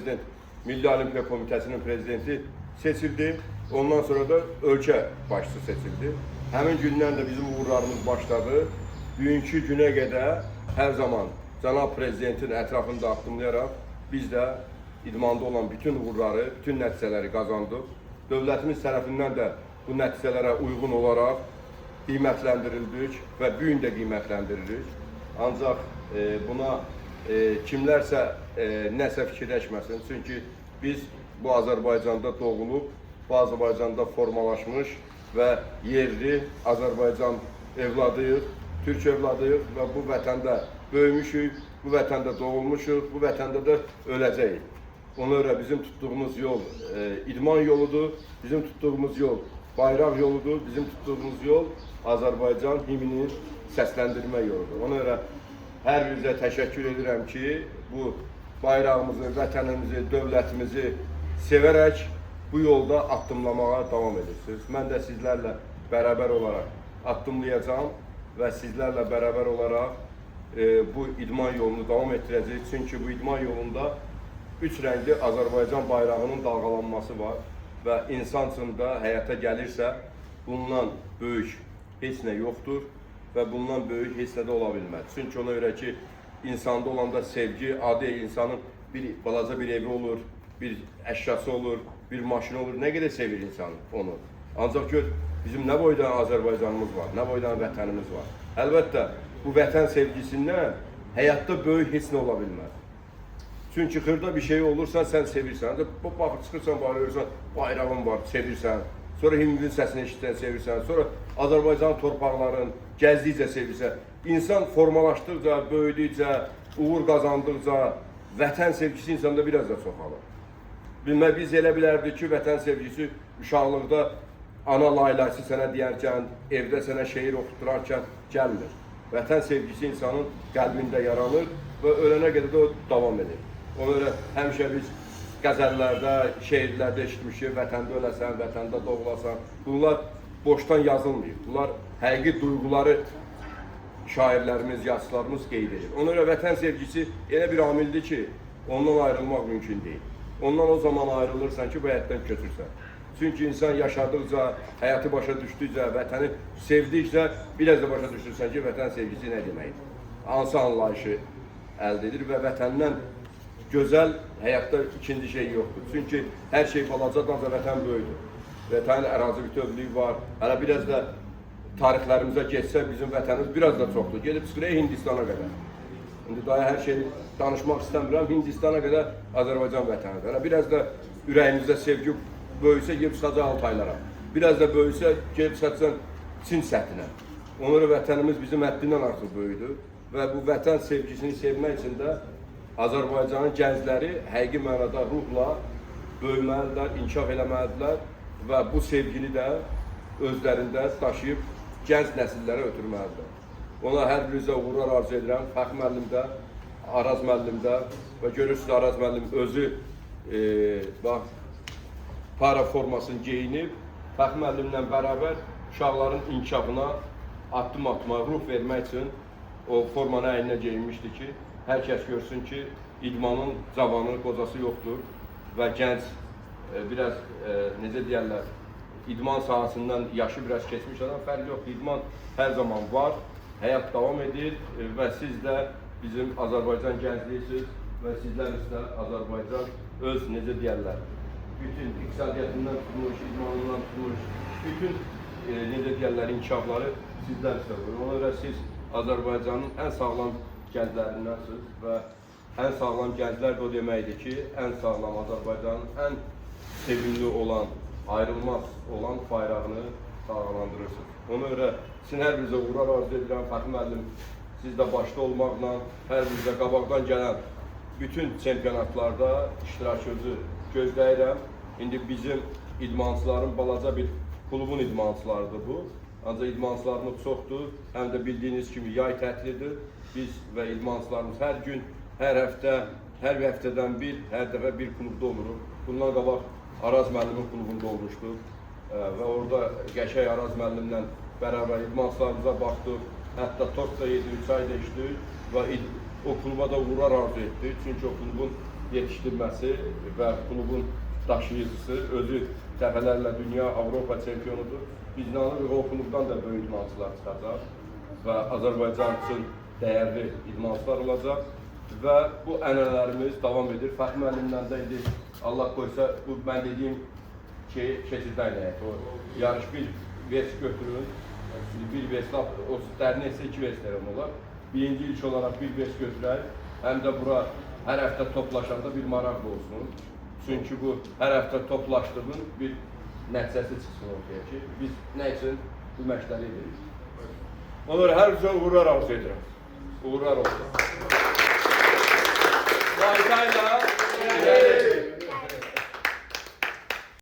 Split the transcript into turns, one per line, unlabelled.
prezident Milli Olimpiya Komitəsinin prezidenti seçildi. Ondan sonra da ölkə başçısı seçildi. Həmin gündən də bizim uğurlarımız başladı. Bugünkü günə qədər hər zaman cənab prezidentin ətrafında addımlayaraq biz də idmanda olan bütün uğurları, bütün nəticələri qazandıq. Dövlətimiz tərəfindən də bu nəticələrə uyğun olaraq qiymətləndirildik və bu gün də qiymətləndiririk. Ancaq buna kimlərsə nəsə fikirləşməsin. Çünki biz bu Azərbaycanda doğulub, bu Azərbaycanda formalaşmış və yerli Azərbaycan evladıyıq, türk evladıyıq və bu vətəndə böyümüşük, bu vətəndə doğulmuşuq, bu vətəndə də öləcəyik. Ona görə bizim tutduğumuz yol idman yoludur, bizim tutduğumuz yol bayraq yoludur, bizim tutduğumuz yol Azərbaycan himninin səsləndirmə yoludur. Ona görə hər birinizə təşəkkür edirəm ki, bu bayrağımızı, vətənimizi, dövlətimizi sevərək bu yolda addımlamağa davam edirsiniz. Mən də sizlərlə bərabər olaraq addımlayacağam və sizlərlə bərabər olaraq bu idman yolunu davam etdirəcəyik. Çünki bu idman yolunda üç rəngli Azərbaycan bayrağının dalğalanması var və insan üçün də həyata gəlirsə bundan böyük heç nə yoxdur və bundan böyük heç nə də ola bilməz. Çünki ona görə ki, insanda olanda sevgi, adi insanın bir balaca bir evi olur, bir əşyası olur, bir maşını olur. Nə qədər sevir insan onu. Ancaq gör, bizim nə boyda Azərbaycanımız var, nə boyda vətənimiz var. Əlbəttə, bu vətən sevgisindən həyatda böyük heç nə ola bilməz. Çünki xırda bir şey olursa sən sevirsən. Baxır çıxırsan, bağırırsan, bayrağın var, sevirsən. Sonra himnin səsini eşitsən, sevirsən. Sonra Azərbaycan torpaqların gəzdikcə sevirsən. İnsan formalaşdıqca, böyüdükcə, uğur qazandıqca vətən sevgisi insanda biraz da çoxalır. Bilmə biz elə bilərdik ki, vətən sevgisi uşaqlıqda ana laylaysı sənə deyərkən, evdə sənə şeir oxutdurarkən gəlmir. Vətən sevgisi insanın qəlbində yaranır və ölənə qədər də o davam edir. Ona görə həmişə biz qəzəllərdə, şeirlərdə eşitmişik, vətəndə öləsən, vətəndə doğulasan. Bunlar boşdan yazılmayıb. Bunlar həqiqi duyğuları şairlərimiz, yazıçılarımız qeyd edir. Ona görə vətən sevgisi elə bir amildir ki, ondan ayrılmaq mümkün deyil. Ondan o zaman ayrılırsan ki, bu həyatdan köçürsən. Çünki insan yaşadıkca, həyatı başa düşdükcə, vətəni sevdikcə biraz da başa düşürsən ki, vətən sevgisi nə deməkdir. Hansı anlayışı əldə edir və vətəndən gözəl həyatda ikinci şey yoxdur. Çünki hər şey balacadır, ancaq vətən böyükdür. Vətənin ərazi bütövlüyü var. Hələ biraz da tarixlərimizə getsə bizim vətənimiz biraz da çoxdur. Gedib çıxır Hindistana qədər. İndi daha hər şeyi danışmaq istəmirəm. Hindistana qədər Azərbaycan vətənidir. Hələ biraz da ürəyimizdə sevgi böyüsə gedib çıxacaq Altaylara. Biraz da böyüsə gedib çıxacaq Çin səthinə. Ona görə vətənimiz bizim həddindən artıq böyükdür və bu vətən sevgisini sevmək üçün də Azərbaycanın gəncləri həqiqi mənada ruhla böyüməlidirlər, inkişaf eləməlidirlər və bu sevgini də özlərində daşıyıb gənc nəsillərə ötürməlidirlər. Ona hər birinizə uğurlar arzu edirəm. Fəxri müəllim də, Araz müəllim də və görürsünüz Araz müəllim özü bax para formasını geyinib Fəxri müəllimlə bərabər uşaqların inkişafına addım atma, ruh vermək üçün o formanı əyninə geyinmişdi ki, hər kəs görsün ki, idmanın cavanı, qocası yoxdur və gənc biraz necə deyərlər, idman sahəsindən yaşı biraz keçmiş adam fərqi yoxdur. İdman hər zaman var, həyat davam edir və siz də bizim Azərbaycan gəncliyisiniz və sizlər isə Azərbaycan öz necə deyərlər, bütün iqtisadiyyatından tutmuş, idmanından tutmuş, bütün necə deyərlər, inkişafları sizlər isə qoyur. Ona görə siz Azərbaycanın ən sağlam gənclərindənsiniz və ən sağlam gənclər də o deməkdir ki, ən sağlam Azərbaycanın ən sevimli olan, ayrılmaz olan bayrağını dalğalandırırsınız. Ona görə sizin hər birinizə uğurlar arzu edirəm. Fəxri müəllim, siz də başda olmaqla hər birinizə qabaqdan gələn bütün çempionatlarda iştirakınızı gözləyirəm. İndi bizim idmançıların balaca bir klubun idmançılarıdır bu. Ancaq idmançılarımız çoxdur. Həm də bildiyiniz kimi yay tətilidir. Biz və idmançılarımız hər gün, hər həftə, hər bir həftədən bir, hər dəfə bir klubda oluruq. Bundan qabaq Araz müəllimin klubunda olmuşduq. Və orada qəşəng Araz müəllimlə bərabər idmançılarımıza baxdıq. Hətta tort da yedik, çay da içdik və o kluba da uğurlar arzu etdik. Çünki o klubun yetişdirməsi və klubun daşıyıcısı, özü dəfələrlə dünya, Avropa çempionudur. Biz inanırıq o klubdan da böyük idmançılar çıxacaq və Azərbaycan üçün dəyərli idmançılar olacaq və bu ənənələrimiz davam edir. Fəxri müəllimlə də indi Allah qoysa bu mən dediyim şey keçirdən heyət. O yarış bir vers götürün. Şimdi bir vers lap o dərin etsə iki vers verəm olar. Birinci ilk olaraq bir vers götürək. Həm də bura hər həftə toplaşanda bir maraq da olsun. Çünki bu hər həftə toplaşdığın bir nəticəsi çıxsın ortaya ki, biz nə üçün bu məşqləri edirik. Onlara hər bizə uğurlar arzu edirəm. Uğurlar olsun. Laytayla irəli.